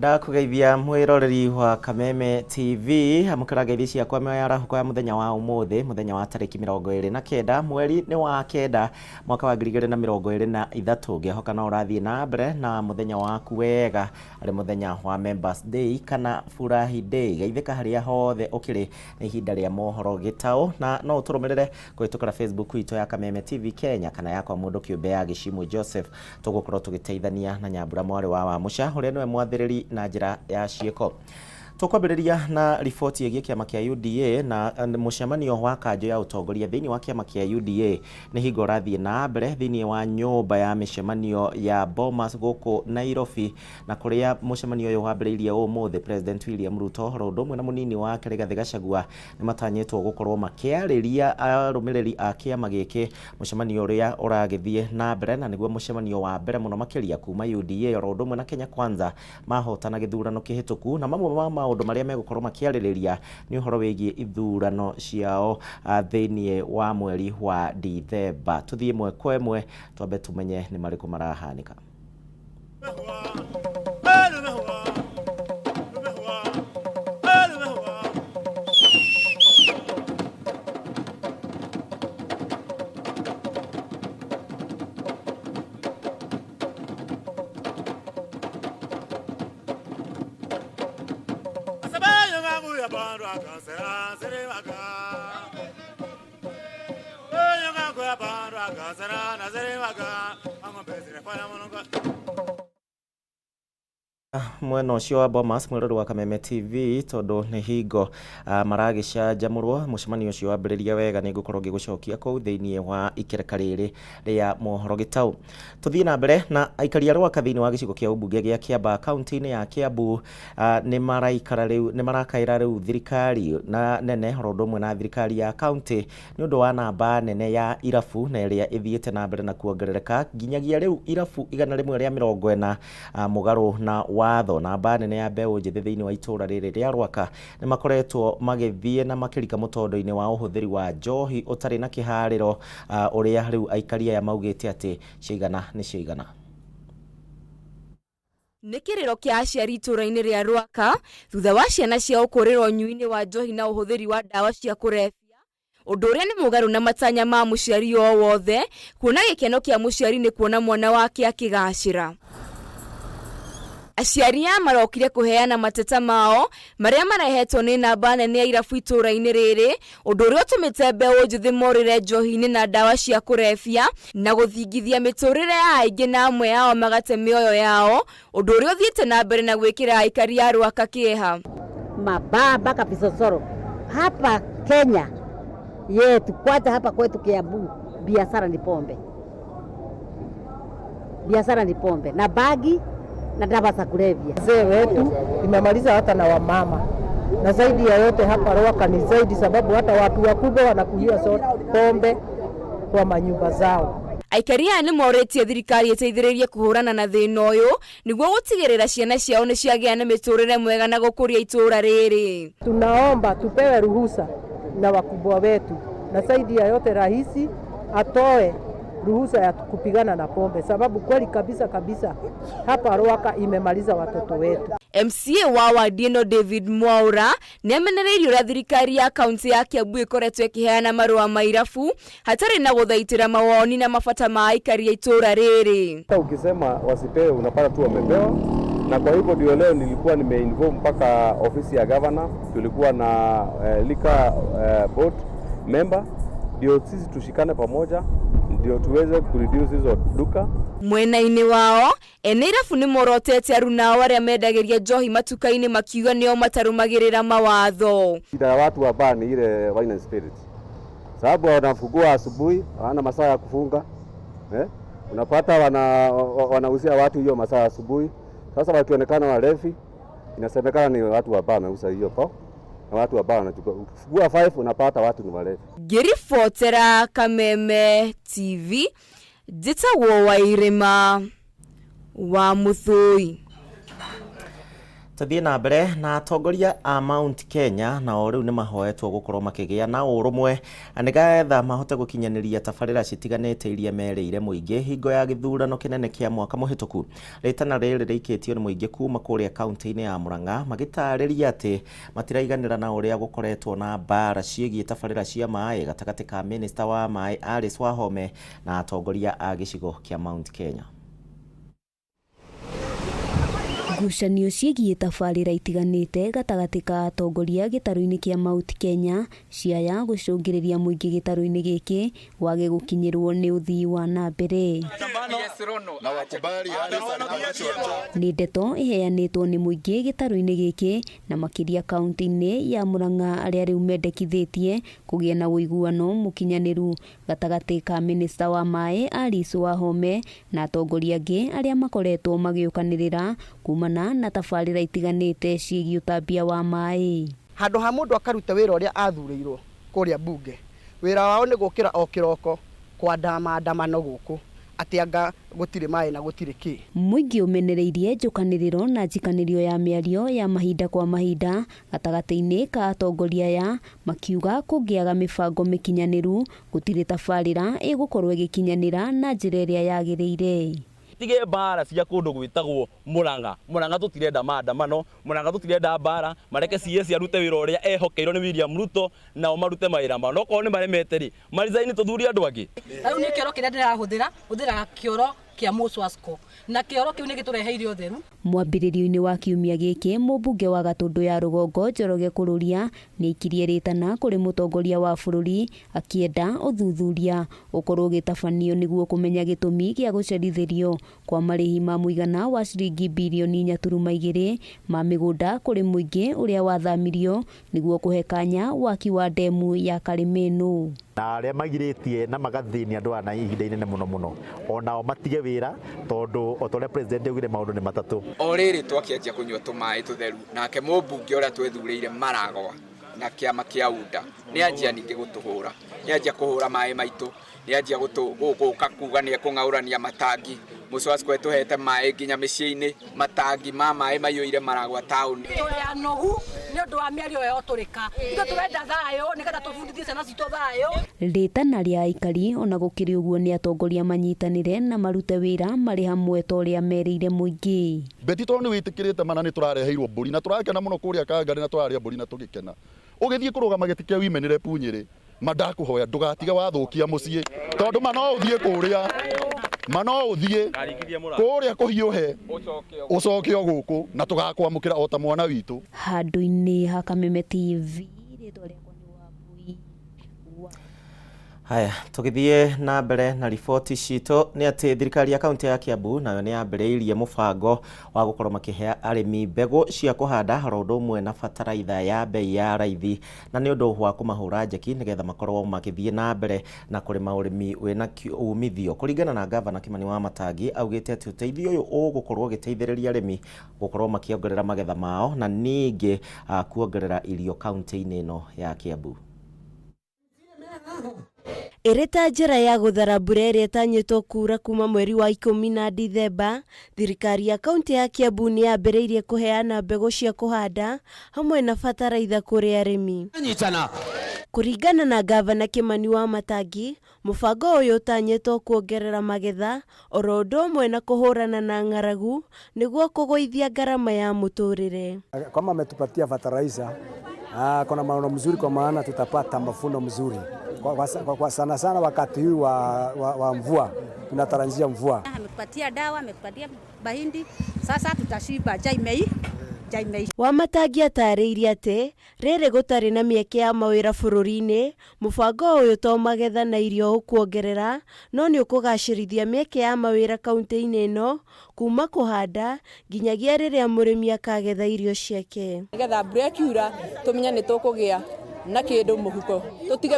Ndakũgeithia mwĩroreri wa Kameme TV, amũkĩra ngeithi ciakwa mĩarahũko ya mũthenya wa ũmũthĩ, mũthenya wa tarĩki 29 mweri nĩ wa kenda mwaka wa 2023. Ngĩhoka no ũrathiĩ na mbere na mũthenya waku wega, arĩ mũthenya wa Members Day kana Furahi Day. Geithĩka harĩa hothe ũkĩrĩ, nĩ ihinda rĩa mohoro gĩtaũ, na no ũtũrũmĩrĩre kũhĩtũkĩra Facebook itũ ya Kameme TV Kenya kana yakwa mũndũ kĩũmbe ya Gĩcimũ Joseph. Tũgũkorwo tũgĩteithania na Nyambura mwarĩ wa Wamũca ũrĩa nĩwe mwathĩrĩri na njĩra ya ciĩko. Tũkwambĩrĩria na riboti ĩgiĩ kĩama kĩa UDA na mũcemanio wa kanjũ ya ũtongoria thĩinĩ wa kĩama kĩa UDA nĩ hingo ũrathiĩ na mbere thĩinĩ wa nyũmba ya mĩcemanio ya Bomas gũkũ Nairobi, na kũrĩa mũcemanio ũyũ wambĩrĩirie ũmũthĩ. President William Ruto oro ũndũ ũmwe na mũnini wake Rigathĩ Gachagua nĩ matanyĩtwo gũkorwo makĩarĩria arũmĩrĩri a kĩama gĩkĩ mũcemanio ũrĩa ũragĩthiĩ na mbere, na nĩguo mũcemanio wa mbere mũno makĩria kuma UDA oro ũndũ ũmwe na Kenya Kwanza mahotana gĩthurano kĩhĩtũku. Na mamwe ma maũndũ marĩa megũkorwo makĩarĩrĩria nĩ ũhoro wĩgiĩ ithurano ciao thĩinĩ wa mweri wa Dithemba. Tũthiĩ ĩmwe kwa ĩmwe twambe tũmenye nĩ marĩkũ marahanĩka. Mwena ũcio wa Bomas, mwĩrori wa Kameme TV, tondũ nĩ hingo maragĩcanjamũrwo mũcemanio ũcio wambĩrĩria wega, nĩ ngũkorwo ngĩgũcokia kũu thĩinĩ wa ikereka rĩrĩ rĩa mohoro gĩtaũ. Tũthiĩ na mbere na aikari a Rwaka thĩinĩ wa gĩcigo kĩa ũmbunge gĩa Kĩambaa kaunti-inĩ ya Kĩambu nĩ maraikara rĩu, nĩ marakaĩra rĩu thirikari na nene oro ũndũ ũmwe na thirikari ya kaunti nĩ ũndũ wa namba nene ya irabu na ĩrĩa ĩthiĩte na mbere na kuongerereka nginyagia rĩu irabu 140 mũgarũ na watho. Namba nene ya mbeũ njĩthĩ thĩinĩ wa itũũra rĩrĩ rĩa Rwaka nĩ makoretwo magĩthiĩ na makĩrika mũtondo-inĩ wa ũhũthĩri wa njohi ũtarĩ na kĩharĩro, ũrĩa rĩu aikari aya maugĩte atĩ ciaigana nĩ ciaigana. Nĩ kĩrĩro kĩa aciari itũũra-inĩ rĩa Rwaka thutha wa ciana ciao kũũrĩra ũnyui-inĩ wa njohi na ũhũthĩri wa ndawa cia kũrebia, ũndũ ũrĩa nĩ mũgarũ na matanya ma mũciari o wothe, kuona gĩkeno kĩa mũciari nĩ kuona mwana wake akĩgacĩra. Aciari aya marokire kũheana mateta mao marĩa marehetwo nĩ namba nene ya irabu itũũra-inĩ rĩrĩ, ũndũ ũrĩa ũtũmĩte mbeũ njĩthĩ morĩre njohi-inĩ na ndawa cia kũrebia na gũthingithia mĩtũrĩre ya aingĩ na amwe ao magate mĩoyo yao, ũndũ ũrĩa ũthiĩte na mbere na gwĩkĩra aikari a Rwaka kĩeha. Mabaa mpaka visosoro hapa Kenya yetu, kwanza hapa kwetu Kiambu, biashara ni pombe, biashara ni pombe na bagi na dawa za kulevya. Wazee wetu imemaliza hata na wamama, na zaidi ya yote hapa Rwaka ni zaidi, sababu hata watu wakubwa wanakunywa pombe kwa manyumba zao. Aikari aya nĩ morĩtie thirikari ĩteithĩrĩrie kũhũrana na thĩna ũyũ nĩguo gũtigĩrĩra ciana ciao nĩ ciagĩa na mĩtũrĩre mwega na gũkũria itũũra rĩrĩ. Tunaomba tupewe ruhusa na wakubwa wetu, na zaidi ya yote rahisi atoe ruhusa ya kupigana na pombe, sababu kweli kabisa kabisa hapa Rwaka imemaliza watoto wetu. MCA wa wadi ĩno David Mwaura nĩ amenereirie ũrĩa thirikari ya kaunti ya Kiambu ĩkoretwo ĩkĩheana marũa ma irabu hatarĩ na gũthaitĩra mawoni na mabata ma aikari a itũũra rĩrĩ. Hata ukisema wasipewe unapata tu wamepewa, na kwa hivyo ndio leo nilikuwa nimeinvolve mpaka ofisi ya governor, tulikuwa na liquor board member, ndio sisi tushikane pamoja ndio tuweze kureduce hizo duka. Mwena-inĩ wao ene irabu nĩ morotete aruna ao arĩa mendagĩria njohi matuka-inĩ makiuga nĩo matarũmagĩrĩra mawatho. Shida ya watu wa bar ni ile wine and spirit, sababu wanafungua asubuhi, hawana masaa ya kufunga. Unapata wanauzia watu hiyo masaa ya asubuhi. Sasa wakionekana walevi, inasemekana ni watu wa bar wameuza hiyo po, na watu wa bar wanachukua. Ukifungua 5 unapata watu ni walevi. Ngĩribotera Kameme TV, njĩtagwo Wairĩma wa Mũthũi. Tũthiĩ na mbere na atongoria a Mount Kenya nao rĩu nĩ mahoetwo gũkorwo makĩgĩa na ũrũmwe nĩgetha mahote gũkinyanĩria tabarĩra citiganĩte iria merĩire mũingĩ hingo ya gĩthurano kĩnene kĩa mwaka mũhĩtũku. Rĩtana rĩrĩ rĩikĩtio nĩ mũingĩ kuma kũrĩa kaunti-inĩ ya Murang'a magĩtarĩria atĩ matiraiganĩra na ũrĩa gũkoretwo na mbara ciĩgiĩ tabarĩra cia maĩ gatagatĩ ka minista wa maĩ Alice Wahome na atongoria a gĩcigo kĩa Mount Kenya. Ngucanio ciĩgiĩ tabarĩra itiganĩte gatagatĩ ka atongoria gĩtarũ-inĩ kĩa Mount Kenya ciaya gũcũngĩrĩria mũingĩ gĩtarũ-inĩ gĩkĩ wage gũkinyĩrwo nĩ ũthii wa na mbere. Nĩ ndeto iheanĩtwo nĩ mũingĩ gĩtarũ-inĩ gĩkĩ na makĩria kaunti-inĩ ya Murang'a arĩa rĩu mendekithĩtie kũgĩe na ũiguano mũkinyanĩru gatagatĩ ka minista wa maĩ Alice Wahome na atongoria angĩ arĩa makoretwo magĩũkanĩrĩra kumana na tabarĩra itiganĩte ciĩgiĩ ũtambia wa maĩ. Handũ ha mũndũ akaruta wĩra ũrĩa athurĩirwo kũrĩa mbunge, wĩra wao nĩ gũkĩra o kĩroko kwanda maandamano gũkũ atĩ anga gũtirĩ maĩ na gũtirĩ kĩ. Mũingĩ ũmenereirie njũkanĩrĩro na njikanĩrio ya mĩario ya mahinda kwa mahinda gatagatĩ-inĩ ka atongoria aya makiuga kũngĩaga mĩbango mĩkinyanĩru gũtirĩ tabarĩra ĩgũkorwo ĩgĩkinyanĩra na njĩra ĩrĩa yagĩrĩire. Tige mbara cia kundu gwitagwo Murang'a. Murang'a tutirenda maandamano, Murang'a tutirenda mbara, mareke CS arute wira uria ehokeirwo ni William Ruto nao marute mawira mao. No korwo ni maremete ri, marizaini tuthurie andu angi. Rĩu nĩ kĩoro kĩrĩa ndĩrahũthĩra, hũthĩraga kĩoro kĩa Moswasco na kĩoro kĩu nĩ gĩtũreheire ũtheru. Mwambĩrĩrio-inĩ wa kiumia gĩkĩ mũmbunge wa Gatũndũ ya Rũgongo Njoroge Kũrũria nĩaikirie rĩtana kũrĩ mũtongoria wa bũrũri akĩenda ũthuthuria ũkorwo ũgĩtabanio nĩguo kũmenya gĩtũmi gĩa gũcerithĩrio kwa marĩhi ma mũigana wa ciringi birioni 4.2 ma mĩgũnda kũrĩ mũingĩ ũrĩa wathamirio nĩguo kũhe kanya waki wa ndemu ya Karĩmĩnũ. Na arĩa magirĩtie na magathĩnia andũ aya na ihinda inene mũno mũno onao matige wĩra tondũ o ta ũrĩa president augire maũndũ nĩ matatũ. O rĩrĩ twakĩanjia kũnyua tũmaĩ tũtheru nake mũmbunge ũrĩa twethurĩire Maragwa na kĩama kĩa UNDA nĩ anjia ningĩ gũtũhũra, nĩ anjia kũhũra maĩ maitũ, nĩ anjia gũka kuga nĩ ekũng'aũrania matangi. Mũcwasco ĩtũhete maĩ nginya mĩciĩ-inĩ, matangi ma maĩ maiyũire Maragwa taũni. Tũrĩ anogu nĩ ũndũ wa mĩario ĩyo tũrĩka, ithuĩ tũrenda thayũ nĩgetha tũbundithie ciana citũ thayũ. Rĩtana rĩa aikari ona gũkĩrĩ ũguo nĩ atongoria manyitanĩre na marute wĩra marĩ hamwe ta ũrĩa merĩire mũingĩ. Beti tondũ nĩ wĩtĩkĩrĩte mana nĩ tũrareheirwo mbũri na tũrakena mũno kũrĩa Kangari na tũrarĩa mbũri na tũgĩkena. Ũgĩthiĩ kũrũgama gĩtĩ kĩa women rep Nyĩrĩ, ma ndakũhoya ndũgatige wathũkia mũciĩ tondũ ma no ũthiĩ kũrĩa, ma no ũthiĩ kũrĩa kũhiũhe ũcoke o gũkũ na tũgakwamũkĩra o ta mwana witũ. Handũ-inĩ ha Kameme TV, rĩtwa rĩakwa nĩ Wambui. Haya, tũgĩthiĩ na mbere na riboti citũ nĩ atĩ thirikari ya kaunti ya Kiambu nayo nĩ yambĩrĩirie mũbango wa gũkorwo makĩhe arĩmi mbegũ cia kũhanda oro ũndũ ũmwe na bataraitha ya bei ya raithi na nĩ ũndũ wa kũmahũra njeki nĩgetha makorwo magĩthiĩ na mbere na kũrĩma ũrĩmi wĩna umithio. Kũringana na gavana Kimani Wamatangi augĩte atĩ ũteithio ũyũ ũgũkorwo ũgĩteithĩrĩria arĩmi gũkorwo makĩongerera magetha mao na ningĩ kuongerera irio kaunti-inĩ ĩno ya Kiambu. Ĩrĩ ta njĩra ya gũthara mbura ĩrĩa ĩtanyĩtwo kuura kuma mweri wa 10 na Dithemba, thirikari ya kaunti ya Kiambu nĩ yambĩrĩirie kũheana mbegũ cia kũhanda hamwe na bataraitha kũrĩ arĩmi. Kũringana na gavana Kimani Wamatangi, mũbango ũyũ ũtanyĩtwo kuongerera magetha oro ũndũ ũmwe na kũhũrana na ng'aragu nĩguo kũgũithia ngarama ya mũtũrĩre. Kama ametupatia fertilizer, kuna maono mzuri kwa maana tutapata mavuno mzuri. Kwa sana sana wakati huu wa mvua, tunatarajia mvua. Ametupatia dawa, ametupatia mahindi, sasa tutashiba jaimei. Wamatangi atarĩirie atĩ rĩrĩ gũtarĩ na mĩeke ya mawĩra bũrũri-inĩ, mũbango ũyũ to magetha na irio ũkuongerera no nĩ ũkũgacĩrithia mĩeke ya mawĩra kaunti-inĩ ĩno kuma kũhanda nginyagia rĩrĩa mũrĩmi akagetha irio ciake. Nĩgetha mbura ĩkiura tũmenye nĩ tũkũgĩa na kĩndũ mũhuko, tũtige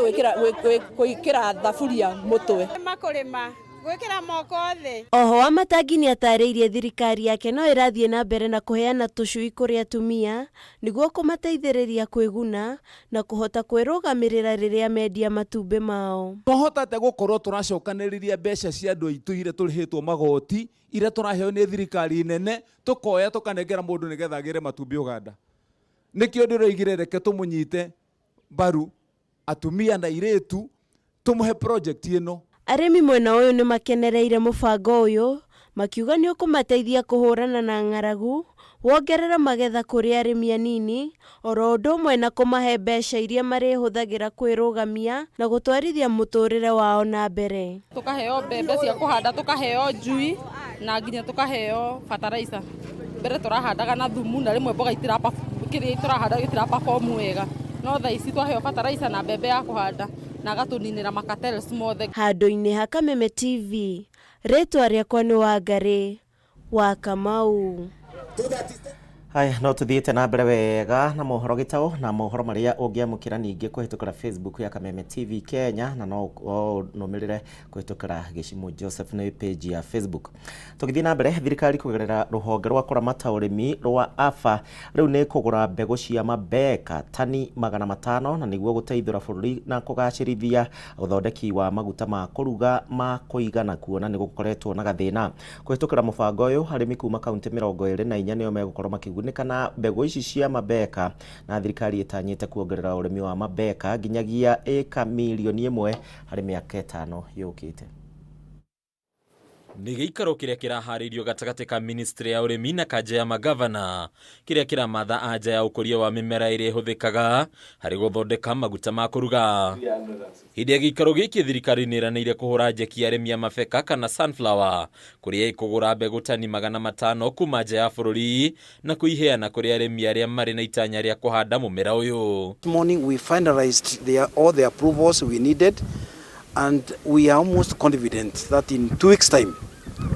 gwĩkĩra thaburia mũtwe. Kũrĩma Gwĩkĩra moko thĩ. Oho Wamatangi nĩatarĩirie thirikari yake no ĩrathiĩ na mbere na kũheana tũcui kũrĩ atumia nĩguo kũmateithĩrĩria kwĩguna na kũhota kwĩrũgamĩrĩra rĩrĩa mendia matumbĩ mao. Twahota atĩa gũkorwo tũracokanĩrĩria mbeca cia andũ aitũ iria tũrĩhĩtwo magoti, iria tũraheo nĩ thirikari nene, tũkoya tũkanengera mũndũ nĩgetha agĩre matumbĩ Ũganda? Nĩkĩo ndĩroigire reke tũmũnyite mbaru atumia na airĩtu, tũmũhe project ĩno. Arĩmi mwena ũyũ nĩmakenereire mũbango ũyũ makiuga nĩũkũmateithia kũhũrana na ng'aragu, wongerere magetha kũrĩ arĩmi anini oro ũndũ ũmwe na kũmahe mbeca iria marĩhũthagĩra kwĩrũgamia na gũtwarithia mũtũrĩre wao na mbere. Tũkaheo mbembe cia kũhanda, tũkaheo njui na nginya tũkaheo fertilizer. Mbere tũrahandaga na thumu na rĩmwe mboga kĩrĩa tũrahanda gĩtira perform wega, no thaa ici twaheo fertilizer na mbembe ya kũhanda na agatũninĩra macartels mothe. Handũ-inĩ ha Kameme TV, rĩtwa rĩakwa nĩ Wangarĩ wa Kamau. Haya, no tuthiĩte na mbere wega na mohoro gĩtaũ na mohoro marĩa ũngĩamũkĩra ningĩ kũhĩtũkĩra Facebook ya Kameme TV Kenya, na no ũnũmĩrĩre kũhĩtũkĩra Gĩcimũ Joseph nĩ page ya Facebook. Tũgĩthiĩ na mbere, thirikari kũgerera rũhonge rwa kũramata ũrĩmi rwa AFA rĩu nĩ kũgũra mbegũ cia mabeka tani 500 na nĩguo gũteithũra bũrũri na kũgacĩrithia ũthondeki wa maguta ma kũruga ma kũigana kuona nĩ gũkoretwo na gathĩna. Kũhĩtũkĩra mũbango ũyũ, arĩmi kuma kaunti 24 nĩo megũkorwo makĩgunĩka na mbegũ ici cia mabeka, na thirikari ĩtanyĩte kuongerera ũrĩmi wa mabeka nginyagia ĩka mirioni 1 harĩ mĩaka 5 yũkĩte. Nĩ gĩikaro kĩrĩa kĩraharĩirio gatagatĩ ka ministry ya ũrĩmi na kanja ya magavana kĩrĩa kĩramatha anja ya ũkũria wa mĩmera ĩrĩa ĩhũthĩkaga harĩ gũthondeka maguta ma kũruga. Hĩndĩ ya gĩikaro gĩkĩ, thirikari nĩ ĩranĩire kũhũra njeki arĩmi a mabeka kana sunflower, kũrĩa ĩkũgũra mbegũ tani 500 kuma nja ya bũrũri na kũiheana kũrĩ arĩmi arĩa marĩ na itanya rĩa kũhanda mũmera ũyũ. This morning we finalized all the approvals we needed, and we are almost confident that in 2 weeks' time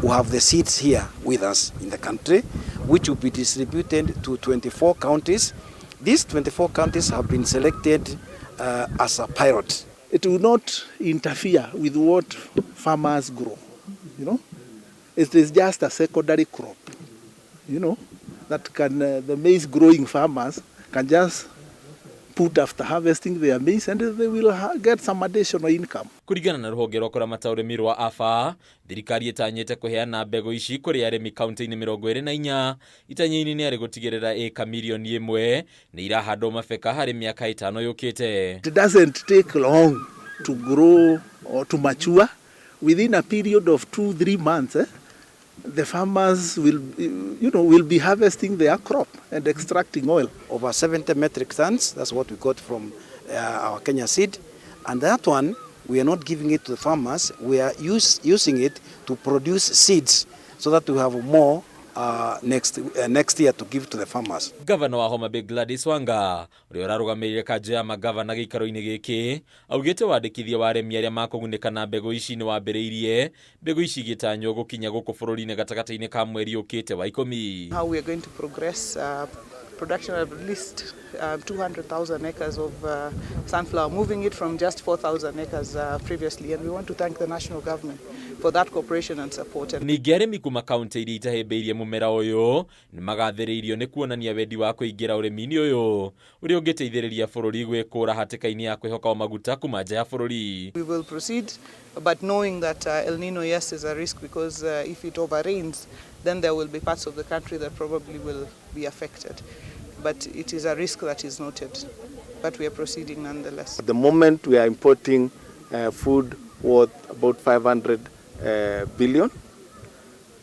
we have the seeds here with us in the country, which will be distributed to 24 counties. These 24 counties have been selected as a pilot. It will not interfere with what farmers grow, you know. It is just a secondary crop, that the maize growing farmers can just put after harvesting their maize, and they will get some additional income. Kũringana na rũhonge rwa kũramata ũrĩmi rwa AFA, thirikari ĩtanyĩte kũheana mbegũ ici kũrĩ arĩmi kaunti-inĩ 24, itanya-inĩ nĩ arĩ gũtigĩrĩra ĩka mirioni 1 nĩ irahandwo mabeka harĩ mĩaka 5 yũkĩte. It doesn't take long to grow or to mature. Within a period of 2-3 months, the farmers will be harvesting their crop and extracting oil. Over 70 metric tons, that's what we got from our Kenya Seed. And that one, we are not giving it to the farmers, we are using it to produce seeds so that we have more next year to give to the farmers. Gavana wa Homa Bay Gladys Wanga, ũrĩa ũrarũgamĩrĩire kanjũ ya magavana gĩikaro-inĩ gĩkĩ, augĩte wandĩkithia wa arĩmi arĩa makũgunĩka na mbegũ ici nĩ wambĩrĩirie. Mbegũ ici igĩtanywo gũkinya gũkũ bũrũri-inĩ gatagatĩ-inĩ ka mweri ũkĩte wa 10. How we are going to progress production of at least 200,000 acres of sunflower, moving it from just 4,000 acres previously, and we want to thank the national government for that cooperation and support. Ningĩ arĩmi kuma kaunti iria itahĩmbĩirie mũmera ũyũ nĩ magathĩrĩirio nĩ kuonania wendi wa kũingĩra ũrĩmi-inĩ ũyũ ũrĩa ũngĩteithĩrĩria bũrũri gwĩkũra hatĩka-inĩ ya kwĩhoka o maguta kuma nja ya bũrũri. We will proceed, but knowing that El Nino, yes, is a risk because if it overrains, then there will be parts of the country that probably will be affected. But it is a risk that is noted, but we are proceeding nonetheless. At the moment, we are importing food worth about 500 billion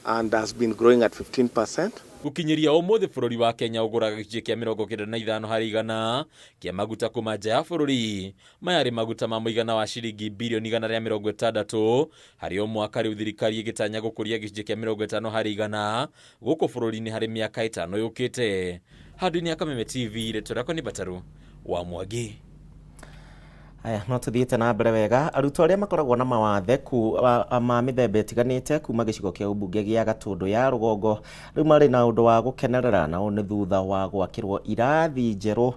and has been growing at 15%. Gũkinyĩria ũmũthĩ, bũrũri wa Kenya ũgũraga gĩcunjĩ kĩa 95 harĩ igana kĩa maguta kuma nja ya bũrũri. Maya arĩ maguta ma mũigana wa ciringi birioni 160 harĩ o mwaka. Rĩu thirikari ĩgĩtanya gũkũria gĩcunjĩ kĩa 50 harĩ igana gũkũ bũrũri-inĩ harĩ mĩaka 5 yũkĩte. Handũ-inĩ ya Kameme TV, rĩtwa rĩakwa nĩ Bataru wa Mwangi. Aya, no tuthiĩte na mbere wega. Arutwo arĩa makoragwo na mawathe ma mĩthemba ĩtiganĩte kuma gĩcigo kĩa ũmbunge gĩa Gatũndũ ya rũgongo rĩu marĩ na ũndũ wa gũkenerera, na ũũ nĩ thutha wa gwakĩrwo irathi njerũ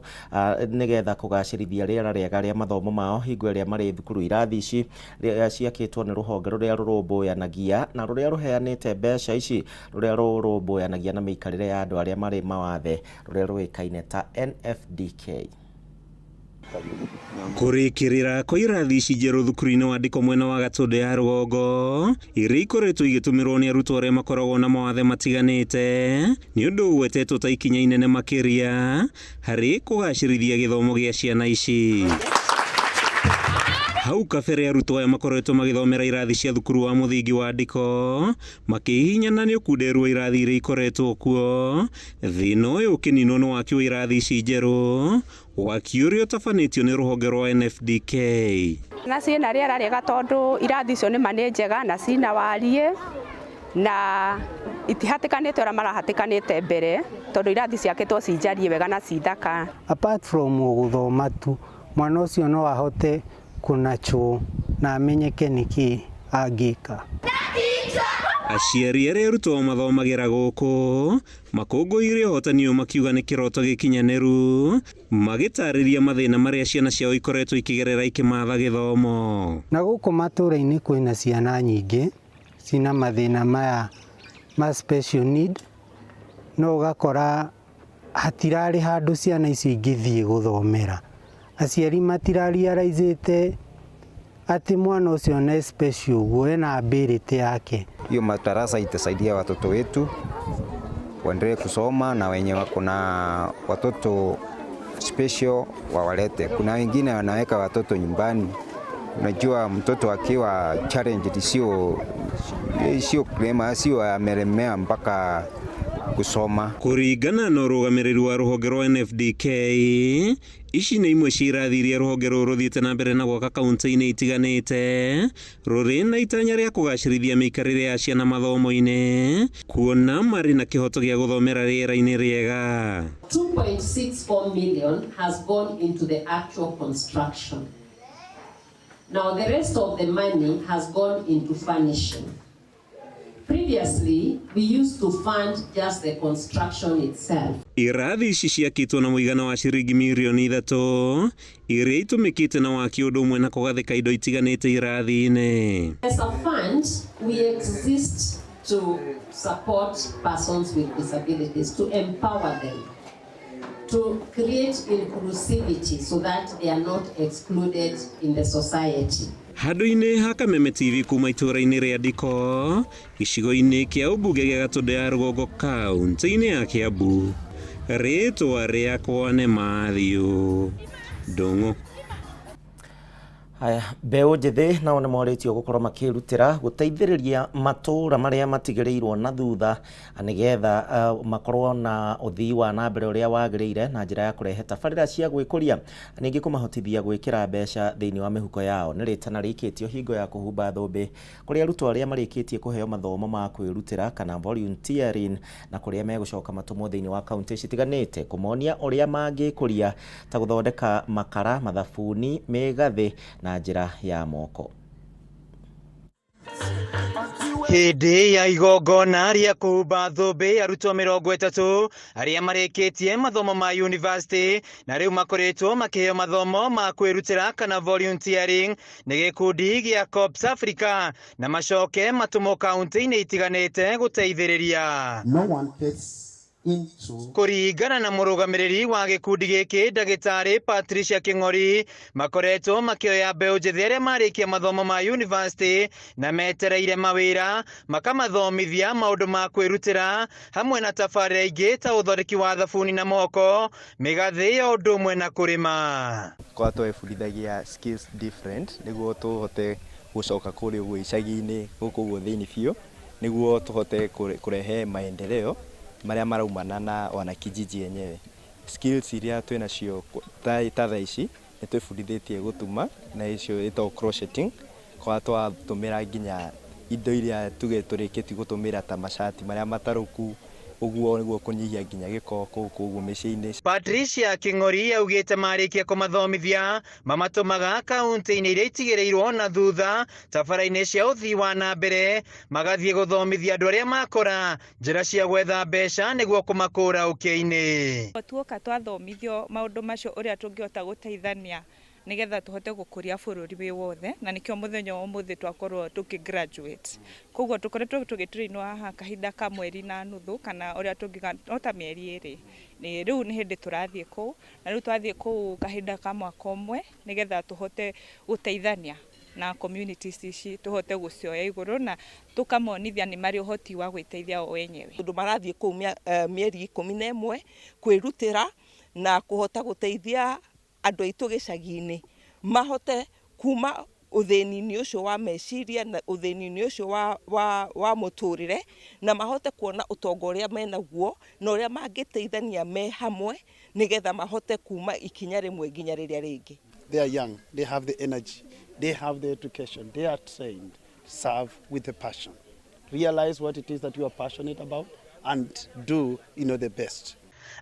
nĩgetha kũgacĩrithia rĩera rĩega rĩa mathomo mao hingo ĩrĩa marĩ thukuru. Irathi ici ciakĩtwo nĩ rũhonge rũrĩa rũrũmbũyanagia na rũrĩa rũheanĩte mbeca ici, rũrĩa rũrũmbũyanagia na mĩikarĩre ya andũ arĩa marĩ mawathe, rũrĩa rũĩkaine ta NFDK. Kũrĩkĩrĩra kwa irathi ici njerũ thukuru-inĩ wa Ndiko mwena wa Gatũndũ ya rũgongo iria ikoretwo igĩtũmĩrwo nĩ arutwo arĩa makoragwo na mawathe matiganĩte nĩ ũndũ ũgwetetwo ta ikinya inene makĩria harĩ kũgacĩrithia gĩthomo gĩa ciana ici. Hau kabere arutwo aya makoretwo magĩthomera irathi cia thukuru wa mũthingi wa Ndiko makĩhihinyana nĩ ũkunderu wa irathi iria ikoretwo kuo. Thĩna ũyũ ũkĩninwo nĩ waki wa irathi ici njerũ, waki ũrĩa ũtabanĩtio nĩ rũhonge rwa NFDK. Na ciĩna rĩera rĩega tondũ irathi icio nĩma nĩ njega na ciĩna wariĩ na itihatĩkanĩte ũrĩa marahatĩkanĩte mbere tondũ irathi ciakĩtwo ci njariĩ wega na ci thaka. Apart from gũthoma tu, mwana ũcio no ahote kũnachwo na amenyeke nĩkĩ angĩka. Aciari arĩa arutwo mathomagĩra gũkũ makũngũĩire ũhotani ũyũ makiuga nĩ kĩroto gĩkinyanĩru, magĩtarĩria mathĩna marĩa ciana ciao ikoretwo ikĩgerera ikĩmatha gĩthomo. Na gũkũ matũra-inĩ kwĩna ciana nyingĩ cina mathĩna maya ma special need, no ũgakora hatirarĩ handũ ciana icio ingĩthiĩ gũthomera. Aciari matirarealize atĩ mwana ũcio nĩ special ũguo, ena ability yake. Hiyo madarasa itasaidia watoto wetu waendelee kusoma na wenye wako na watoto special wawalete. Kuna wengine wanaweka watoto nyumbani. Unajua mtoto akiwa challenged sio kilema, sio amelemea mpaka kusoma. Kũringana na ũrũgamĩrĩri wa rũhonge rwa NFDK, ici nĩ imwe cia irathi iria rũhonge rũrũ rũthiĩte na mbere na gwaka kaunti-inĩ itiganĩte rũrĩ na itanya rĩa kũgacĩrithia mĩikarĩre ya ciana mathomo-inĩ, kuona marĩ na kĩhoto gĩa gũthomera rĩera-inĩ rĩega. 2.64 million has gone into the actual construction. Now the rest of the money has gone into furnishing. Previously, we used to fund just the construction itself. Irathi ici ciakĩtwo na mũigana wa ciringi mirioni 3 iria itũmĩkĩte na waki ũndũ ũmwe na kũgathĩka indo itiganĩte irathi-inĩ. As a fund, we exist to support persons with disabilities, to empower them, to create inclusivity so that they are not excluded in the society. Handũ-inĩ ha Kameme TV kuma itũũra-inĩ rĩa Ndiko, gĩcigo-inĩ kĩa ũmbunge gĩa Gatũndũ ya rũgongo kaunti-inĩ ya Kiambu, rĩtwa rĩakwa nĩ Matthew Ndung'u. Haya, mbeũ njĩthĩ nao nĩ morĩtio gũkorwo makĩrutĩra gũteithĩrĩria matũũra marĩa matigĩrĩirwo na thutha nĩgetha makorwo na ũthii wa na mbere ũrĩa wagĩrĩire na njĩra ya kũrehe tabarĩra cia gwĩkũria, ningĩ kũmahotithia gwĩkĩra mbeca thĩinĩ wa mĩhuko yao. Nĩ rĩtana rĩikĩtio hingo ya kũhumba thũmbĩ kũrĩ arutwo arĩa marĩkĩtie kũheo mathomo ma kwĩrutĩra kana volunteering, na kũrĩa megũcoka matũmwo thĩinĩ wa kaunti citiganĩte kũmonia ũrĩa mangĩkũria ta gũthondeka makara, mathabuni, mĩgathĩ na njĩra ya moko. Hĩndĩ ya igongona rĩa kũhumba thũmbĩ arutwo 30 arĩa marĩkĩtie mathomo ma university na rĩu makoretwo makĩheo mathomo ma kwĩrutĩra kana volunteering nĩ gĩkundi gĩa Corps Africa na macoke matũmwo kaunti-inĩ itiganĩte gũteithĩrĩria. No one gets into Kũringana na mũrũgamĩrĩri wa gĩkundi gĩkĩ ndagĩtarĩ Patricia Kĩng'ori, makoretwo makĩoya mbeũ njĩthĩ arĩa marĩkia mathomo ma university na metereire mawĩra, makamathomithia maũndũ ma kwĩrutĩra hamwe na tabarĩra ingĩ ta ũthondeki wa thabuni na moko, mĩgathĩ o ũndũ ũmwe na kũrĩma. Kwa twebundithagia skills different nĩguo tũhote gũcoka kũrĩa ũguo icagi-inĩ gũkũ ũguo thĩinĩ biũ nĩguo tũhote kũrehe maendeleo marĩa maraumana na wanakijiji yenyewe. Skills iria twĩnacio ta thaa ici nĩ twĩbundithĩtie gũtuma na icio ĩtagwo crocheting, kwa twatũmĩra nginya indo iria tuge tũrĩkĩtie gũtũmĩra ta macati marĩa matarũku, Ũguo nĩguo kũnyihia nginya gĩko kũu ũguo mĩciĩ-inĩ. Patricia King'ori augĩte marĩkia kũmathomithia mamatũmaga kaunti-inĩ iria itigĩrĩirwo na thutha ta bara-inĩ cia ũthii wa na mbere, magathiĩ gũthomithia andũ arĩa makũra njĩra cia gwetha mbeca nĩguo kũmakũra ũkĩa-inĩ. Tuoka twathomithio maũndũ macio ũrĩa tũngĩhota gũteithania nĩgetha tũhote gũkũria bũrũri wĩ wothe, na nĩkĩo mũthenya wa ũmũthĩ twakorwo tũkĩ graduate. Koguo tũkoretwo tũgĩtrainwo haha kahinda ka mweri na nuthu kana ũrĩa tũngiuga no ta mĩeri ĩrĩ. Rĩu nĩ hĩndĩ tũrathiĩ kũu, na rĩu twathiĩ kũu kahinda ka mwaka ũmwe nĩgetha tũhote gũteithania na communities ici, tũhote gũcioya igũrũ na tũkamonithia nĩ marĩ ũhoti wa gwĩteithia o enyewe. Tondũ marathiĩ kũu mĩeri 11 kwĩrutĩra na kũhota gũteithia andũ aitũ gĩcagi-inĩ mahote kuma ũthĩni-inĩ ũcio wa meciria na ũthĩni-inĩ ũcio wa mũtũrĩre, na mahote kuona ũtonga ũrĩa menaguo na ũrĩa mangĩteithania me hamwe nĩgetha mahote kuma ikinya rĩmwe nginya rĩrĩa rĩngĩ. They are young, they have the energy, they have the education, they are trained, serve with the passion. Realize what it is that you are passionate about and do the best.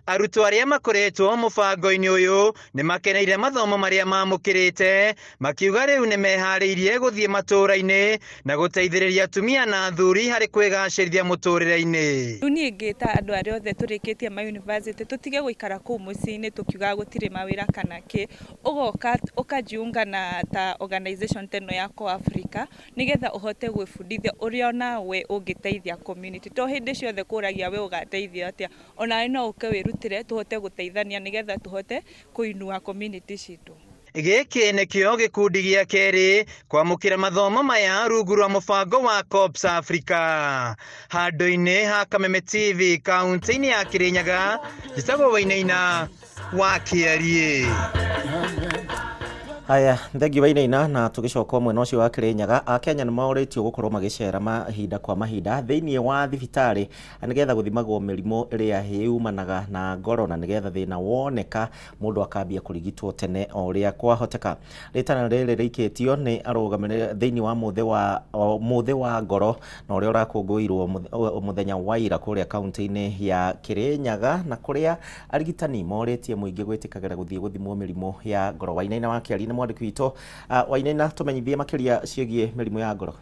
Arutwo arĩa makoretwo mũbango-inĩ ũyũ nĩ makeneire mathomo marĩa mamũkĩrĩte, makiuga rĩu nĩ meharĩirie gũthiĩ matũũra-inĩ na gũteithĩrĩria atumia na athuri harĩ kwĩgacĩrithia mũtũũrĩre-inĩ. Rĩu niĩ ngĩta andũ arĩa othe tũrĩkĩtie ma university tũtige gũikara kũu mũciĩ-inĩ tũkiugaga gũtirĩ mawĩra kana kĩ, ũgoka ũkajiunga na ta organization ta ĩno ya CorpsAfrica nĩgetha ũhote gwĩbundithia ũrĩa onawe ũngĩteithia community. To hĩndĩ ciothe kũragia we ũgateithia atĩa, onawe no ũke wĩrutĩre tũhote gũteithania nĩgetha tũhote kũinua community citũ. Gĩkĩ nĩkĩo gĩkundi gĩa kerĩ kwamũkĩra mathomo maya rungu rwa mũbango wa CorpsAfrica. Handũ-inĩ ha Kameme TV kaunti-inĩ ya Kirinyaga, njĩtagwo Wainaina wa Kĩariĩ. Haya, thengiũ Wainaina, na tũgĩcoka mwena ũcio wa Kirinyaga, Akenya nĩ morĩtio gũkorwo magĩcera mahinda kwa mahinda thĩinĩ wa thibitarĩ nĩgetha gũthimagwo mĩrimũ ĩrĩa yumanaga na ngoro, na nĩgetha thĩna woneka mũndũ akambia kũrigitwo tene o ũrĩa kwahoteka. Rĩtana rĩrĩ rĩikĩtio nĩ arũgamĩrĩri thĩinĩ wa mũthĩ wa ngoro na ũrĩa ũrakũngũĩirwo mũthenya wa ira kũrĩa kaunti-inĩ ya Kirinyaga, na kũrĩa arigitani morĩtie mũingĩ gwĩtĩkagĩra gũthiĩ gũthimwo mĩrimũ ya ngoro. Wainaina wa Kĩariĩ nĩ mwandĩki witũ. Wainaina, tũmenyithie makĩria ciĩgiĩ mĩrimũ ya ngoro.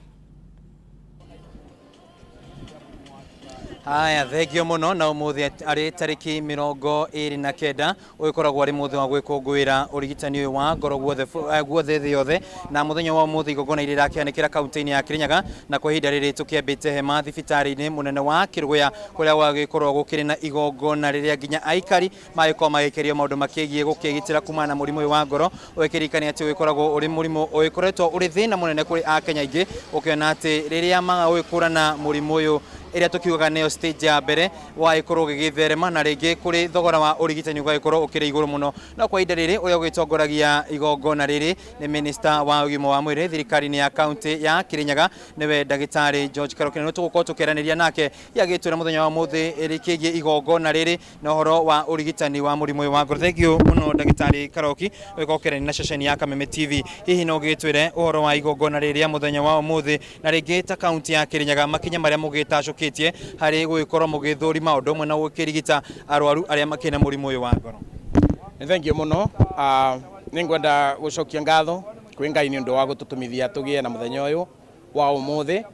Haya, thengio mũno. Na ũmũthĩ arĩ tarĩki 29, ũgĩkoragwo arĩ mũthĩ wa gwĩkũngũĩra ũrigitani ũyũ wa ngoro guothe guothe thĩ yothe, na mũthenya wa ũmũthĩ igongona iria irakĩhanĩkĩra kaunti-inĩ ya Kirinyaga, na kwa ihinda rĩrĩ tũkĩambĩte hema thibitarĩ-inĩ mũnene wa Kĩrũgũya, kũrĩa gwagĩkorwo gũkĩrĩ na igongona rĩrĩa nginya aikari magĩkorwo magĩkĩrio maũndũ makĩgiĩ gũkĩgitĩra kumana na mũrimũ ũyũ wa ngoro, ũgĩkĩririkania atĩ ũgĩkoragwo ũrĩ mũrimũ ũgĩkoretwo ũrĩ thĩna mũnene kũrĩ Akenya aingĩ, ũkĩona atĩ rĩrĩa maga gũgĩkũrana mũrimũ ũyũ ĩrĩa tũkiugaga nĩyo stage ya mbere wagĩkorwo ũgĩgĩtherema, na rĩngĩ kũrĩ thogora wa ũrigitani ũgagĩkorwo ũkĩrĩ igũrũ mũno. No kwa ihinda rĩrĩ ũrĩa ũgĩtongoragia igongona rĩrĩ nĩ minister wa ũgima wa mwĩrĩ thirikari-inĩ ya kaunti ya Kirinyaga, nĩwe ndagĩtarĩ George Karoki, na tũgũkorwo tũkĩaranĩria nake agĩtwĩra mũthenya wa ũmũthĩ rĩkĩgiĩ igongona rĩrĩ na ũhoro wa ũrigitani wa mũrimũ ũyũ wa ngoro. Thank you mũno ndagĩtarĩ Karoki ũgĩkorwo ũkĩaranĩria na ceceni ya Kameme TV. Hihi no ũgĩtwĩre ũhoro wa igongona rĩrĩ rĩa mũthenya wa ũmũthĩ, na rĩngĩ ta kaunti ya Kirinyaga makinya marĩa mũgĩtacũkĩtie harĩ gũgĩkorwo mũgĩthũrima ũndũ ũmwe na gũkĩrigita arwaru arĩa makĩrĩ na mũrimũ ũyũ wa ngoro? Nĩ thengio mũno. Nĩ ngwenda gũcokia ngatho kwĩ Ngai nĩ ũndũ wa gũtũtũmithia tũgĩe na mũthenya ũyũ wa ũmũthĩ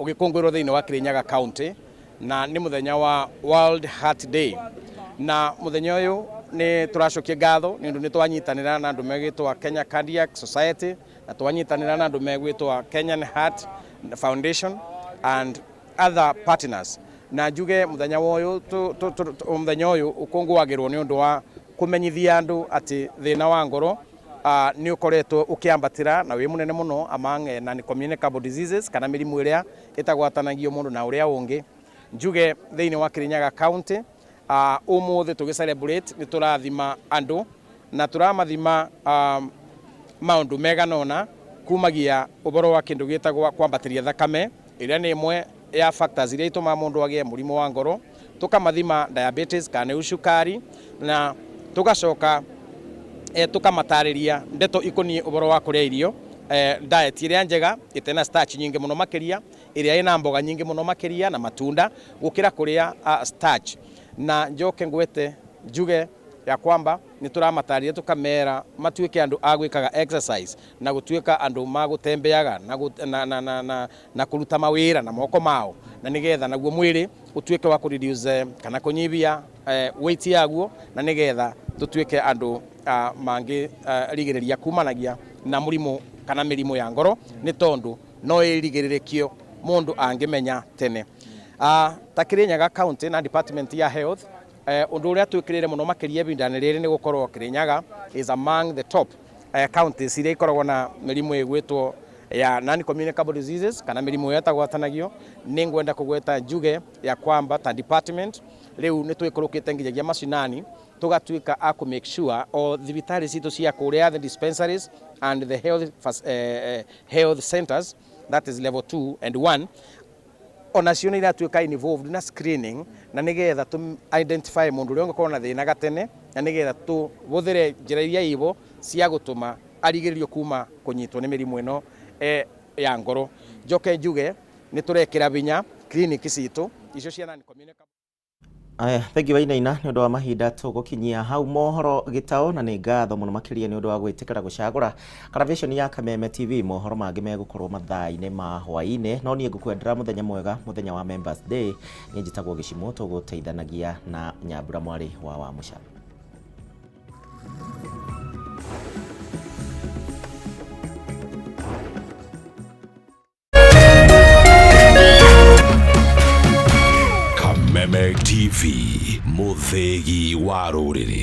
ũgĩkũngũĩrwo thĩinĩ wa Kirinyaga County, na nĩ mũthenya wa World Heart Day. Na mũthenya ũyũ nĩ tũracokia ngatho nĩ ũndũ nĩ twanyitanĩra na andũ megwĩtwo Kenya Cardiac Society, na twanyitanĩra na andũ megwĩtwo Kenyan Heart Foundation and other partners. Na njuge mũthenya ũyũ mũthenya ũyũ ũkũngũagĩrwo nĩ ũndũ wa kũmenyithia andũ atĩ thĩna wa ngoro nĩ ũkoretwo ũkĩambatĩra na wĩ mũnene mũno among non-communicable diseases, kana mĩrimũ ĩrĩa ĩtagwatanagio mũndũ na ũrĩa ũngĩ. Njuge thĩinĩ wa Kirinyaga County ũmũthĩ tũgĩ celebrate nĩ tũrathima andũ na tũramathima maũndũ megana ũna, kumagia ũhoro wa kĩndũ gĩtagwo kwambatĩria thakame ĩrĩa nĩ ĩmwe ya factors iria itũmaga mũndũ agĩe mũrimũ wa ngoro, tũkamathima diabetes kana nĩ cukari, na tũgacoka tũkamatarĩria ndeto ikoniĩ ũhoro wa kũrĩa irio, diet ĩrĩa njega ĩtena starch nyingĩ mũno makĩria. ĩrĩa ĩna mboga nyingĩ mũno makĩria na matunda gũkĩra kũrĩa starch. Na njoke ngwete njuge ya kwamba nĩ tũramatarĩria tũkamera matuĩke andũ a gwĩkaga exercise na gũtuĩka andũ magũtembeaga na, na, na, na, na, na kũruta mawĩra na moko mao, na nĩgetha naguo mwĩrĩ ũtuĩke wa kũreduce kana kũnyibia weight yaguo, na nĩgetha tũtuĩke andũ mangĩrigĩrĩria kumanagia na mũrimũ kana mĩrimũ ya ngoro, nĩ tondũ no ĩrigĩrĩrĩkio mũndũ angĩmenya tene. Ta Kirinyaga County na Department ya Health, ũndũ ũrĩa twĩkĩrĩire mũno makĩria ihinda-inĩ rĩrĩ nĩ gũkorwo Kirinyaga is among the top counties iria ikoragwo na mĩrimũ ĩgwĩtwo ya non communicable diseases kana mĩrimũ ĩrĩa ĩtagwatanagio. Nĩ ngwenda kũgweta njuge ya kwamba ta department rĩu nĩ twĩkũrũkĩte nginyagia macinani, tũgatuĩka a kũ make sure o thibitarĩ citũ cia kũrĩa, the dispensaries and the health centers, that is level 2 and 1, onacio nĩ iratuĩka involved na screening, na nĩgetha tũ identify mũndũ ũrĩa ũngĩkorwo na thĩna gatene, na nĩgetha tũhũthĩre njĩra iria ibo cia gũtũma arigĩrĩrio kuma kũnyitwo nĩ mĩrimũ ĩno ya ngoro. Njoke njuge nĩ tũrekĩra binya clinic citũ icio cia non communicable. Aya, thengiũ Wainaina nĩ ũndũ wa mahinda. Tũgũkinyia hau mohoro gĩtaũ, na nĩ ngatho mũno makĩria nĩ ũndũ wa gwĩtĩkĩra gũcagũra Karavĩconi ya Kameme TV. Mohoro mangĩ megũkorwo mathaa-inĩ ma hwaĩ-inĩ, no niĩ ngũkwendera mũthenya mwega, mũthenya wa Members Day. Niĩ njĩtagwo Gĩcimũ, tũgũteithanagia na Nyambura mwarĩ wa Wamũca. Kameme TV, mũthĩgi wa rũrĩrĩ.